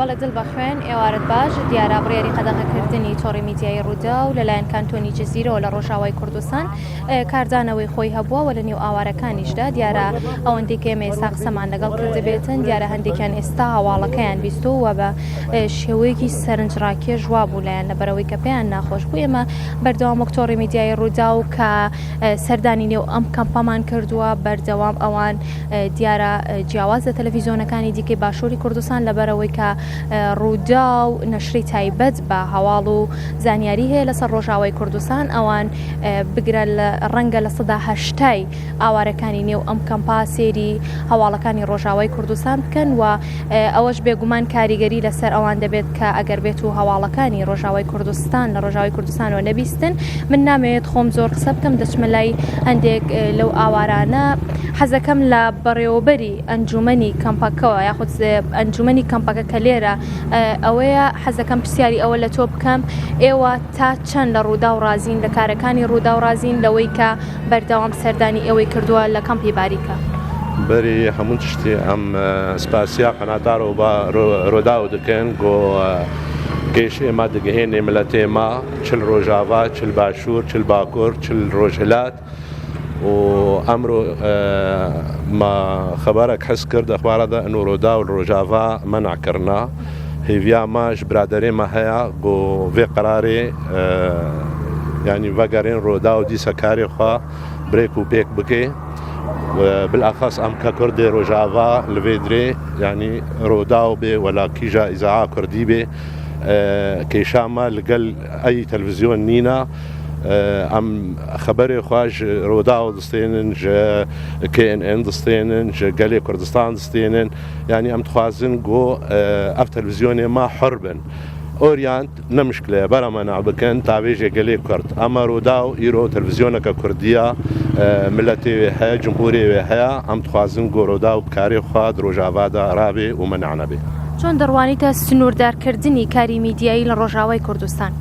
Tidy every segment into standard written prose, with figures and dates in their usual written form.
بەڵێ دڵ بە خوێن، ئێوارەت باش. دیارە بڕیاری قەدەغەکردنی تۆڕی میدیایی ڕووداو لەلایەن کانتۆنی جزیرەوە لە ڕۆژاوای کوردستان کاردانەوەی خۆی هەبووە و لە نێو ئاوارەکانیشدا دیارە ئەوەندەی کە ئێمە ئێستا قسەمان لەگەڵ کردبێتن دیارە هەندێکیان ئێستا هەواڵەکەیان بیستووە بە شێوەیەکی سەرنجڕاکێش وابوو لایەن لەبەرەوەی کە پێیان ناخۆش بوو ئێمە بەردەوام وەک تۆڕی میدیایی ڕووداو کە سەردانی نێو ئەم کەمپەمان کردووە بەردەوام ئەوان دیارە جیاواز لە تەلەفیزیۆنەکانی دیکەی باشووری کوردستان لەبەرئەوەی کە ڕووداو نەشری تایبەت بە هەواڵ و زانیاری هەیە لەسەر ڕۆژاوای کوردستان ئەوان بگرە ڕەنگە 80% ئاوارەکانی نێو ئەم کەمپا سێری هەواڵەکانی ڕۆژاوای کوردستان بکەن و ئەوەش بێگومان کاریگەری لەسەر ئەوان دەبێت کە ئەگەر بێت و هەواڵەکانی ڕۆژاوای کوردستان لە ڕۆژاوای کوردستانەوە نەبیستن من نامەوێت خۆم زۆر قسە بکەم دەچمە لای هەندێک لەو ئاوارانە حەزەکەم لە بەڕێوەبەری ئەنجومەنی کەمپەکەوە یاخود ئەنجومەنی کەمپەکە کە لێرە ئەوەیە حەزەکەم پرسیاری ئەوە لە تۆ بکەم ئێوە تا چەند لە ڕووداو ڕازین لە کارەکانی ڕووداو ڕازین لەوەی کە بەردەوام سەردانی ئێوەی کردووە لە کەمپی باریکە؟ بەری هەموو تشتی ئەم سپاسیا قەناتا ڕۆداو دکەن گۆ گەیش ئێمە دگەهێنێ ملەتێ ما چل ڕۆژاڤا چل باشوور چل باکور چل ڕۆژهلات و ئەمرۆ ما خەبەرەک حس کرد ئەخبارە دە ئەنو ڕۆداو ڕۆژاڤا مەنع کرنا هێڤیا ما ژ برادەرێ مە هەیە گۆ ڤێ قەرارێ یانی ڤەگەرێن ڕۆداو دیسە کارێ خوا برێک و پێک بکێ بالأخص ئەم کە کوردێ ڕۆژاڤا لڤێ درێ یانی ڕۆداو بێ وەلا کیژا ئیزاعا کوردی بێ کێشا مە لگەل ئەی تەلڤزیۆن نینە ئەم خەبەرێ خوا ژ ڕۆداو دستێنن ژ KNN دستێنن ژ گەلێ کوردستان دستێنن یانی ئەم دخوازن گۆ ئەف تەلڤزیۆنێ ما حڕ بن ئۆریانت نە مشکلەیە بەرە مەنع بکەن تاوێژێ گەلێ کورد ئەمە ڕووداو ئیرۆ تەلڤزیۆنەکە کوردیە ملەتێ وێ هەیە جمهورێ وێ هەیە ئەم دخوازن گۆ ڕووداو بکارێ خوا ڕۆژاڤادا ڕابێ و مەنع نەبێ. چۆن دەڕوانیتە سنووردارکردنی کاری میدیایی لە ڕۆژاوای کوردستان؟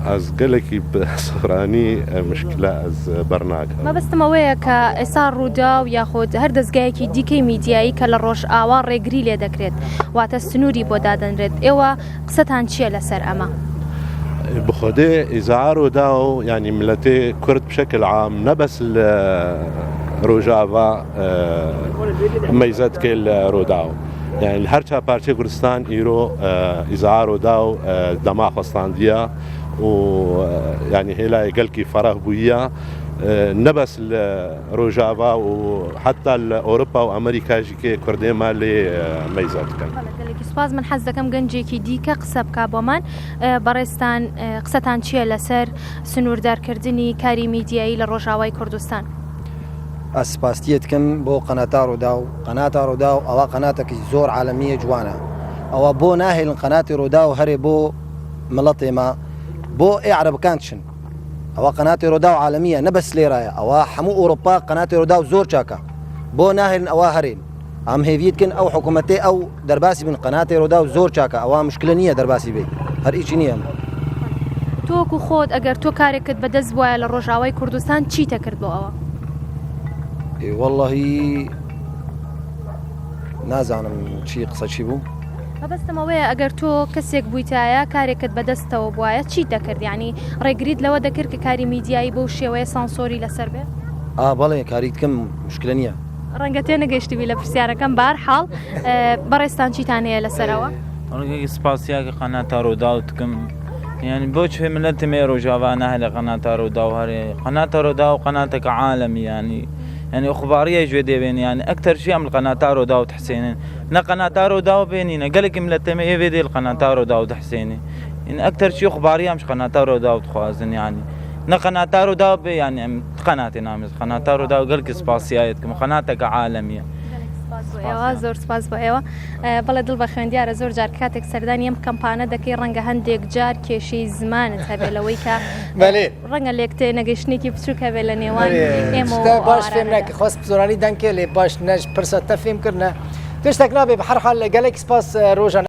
ئەز گەلەکی بە سۆرانی مشکلە ئەز بەرناکەم. مەبەستم ئەوەیە کە ئێستا ڕووداو یاخود هەر دەزگایەکی دیکەی میدیایی کە لە ڕۆژئاوا ڕێگری لێ دەکرێت واتە سنووری بۆ دادەنرێت ئێوە قسەتان چییە لەسەر ئەمە؟ بخۆدێ ئیزاعە ڕووداو یانی ملەتێ کورد بشکل عام نە بەس لە ڕۆژاڤا مەیزە دکێ لە ڕووداو یانی لە هەر چا پارچەی کوردستان ئیرۆ ئیزاعە ڕووداو دەما خۆستاندیە و یانی هێلای گەلکی فەرەه بوویە نە بەس لە ڕۆژاڤا و حتا لە ئەوروپا و ئەمریکاژی کێ کوردێ ما لێ مەیزە دکەن. بەڵێ گەلێکی سوپاس من حەز دەکەم گەنجێکی دیکە قسە بکا بۆمان بەڕێزتان قسەتان چییە لەسەر سنووردارکردنی کاری میدیایی لە ڕۆژاوای کوردستان؟ ئەز سپاستیە دکەم بۆ قەناتا ڕۆداو قەناتا ڕۆداو ئەوە قەناتەکی زۆر عالەمیە جوانە ئەوە بۆ ناهێلن قەناتی ڕۆداو هەرێ بۆ مڵەتێ ما بۆ ئێ عەرەبەکان چن ئەوە قەناتی ڕۆداو عالەمیە نە بەس لێرایە ئەوە هەموو ئەوروپا قەناتی ڕۆداو زۆر چاکە بۆ ناهێلن ئەوە هەرێن ئەم هێڤیت کن ئەو حکوومەتێ ئەو دەرباسی بن قەناتی ڕۆداو زۆر چاکە ئەوە مشکلە نییە دەرباسی بێ هەر ئیچی نییە. تۆ وەکو خۆت ئەگەر تۆ کارێکت بەدەست بوایە لە ڕۆژاوای کوردستان چیتە کرد بۆ ئەوە؟ وەڵڵاهی نازانم چی قسە چی بوو؟ مەبەستم ئەوەیە ئەگەر تۆ کەسێک بوویتایە کارێکت بەدەستەوە بوایە چیت دەکرد یعنی ڕێگریت لەوە دەکرد کە کاری میدیایی بەو شێوەیە سانسۆری لەسەر بێ؟ ئا بەڵێ کاری دکەم مشکلە نییە. ڕەنگە تێنەگەیشتبی لە پرسیارەکەم بەهەرحاڵ بەڕێزتان چیتان هەیە لەسەرەوە؟ ڕەنگە سپاسیاکە قەناتا ڕووداو دکەم یعنی بۆ چێ ملەتی مێ ڕۆژاوا ناهێلێ قەناتا ڕووداو هەرێ قەناتا ڕووداو قەناتەکە عالەمی یعنی یعنی ئەخباریە ژێ دێوێن یعنی ئەکتەر شی ئەم قەناتا ڕووداو تحسێنن نە قەناتا ڕووداو بێنینە گەلێکی ملەتێ مێ ئێ دێل قەناتا ڕووداو دەحسێنێ یعنی ئەکتەر چی ئەخباری ئەمش قەناتا ڕووداو دخوازن یعنی نە قەناتا ڕووداو بێ یعنی ئەم قەناتێ نامێت قەناتا ڕووداو گەلکی سپاسیایەت کەم قەناتەکە عالەمیە ئێوە زۆر سپاس بۆ ئێوە بەڵێ دڵ بە خوێندیارە زۆر جار کاتێک سەردانی ئەم کەمپانە دەکەی ڕەنگە هەندێک جار کێشەی زمانت هەبێ لەوەی کە ڕەنگە لێک تێنەگەیشتنێکی بچووک هەبێ لە نێوان ئێمە باش فێم نەکە خواست زۆرانی دەنکێ لێ باش نەش پرسە تە فێم کردە تشتێک نابێ بە هەر حال گەلێک سپاس ڕۆژان.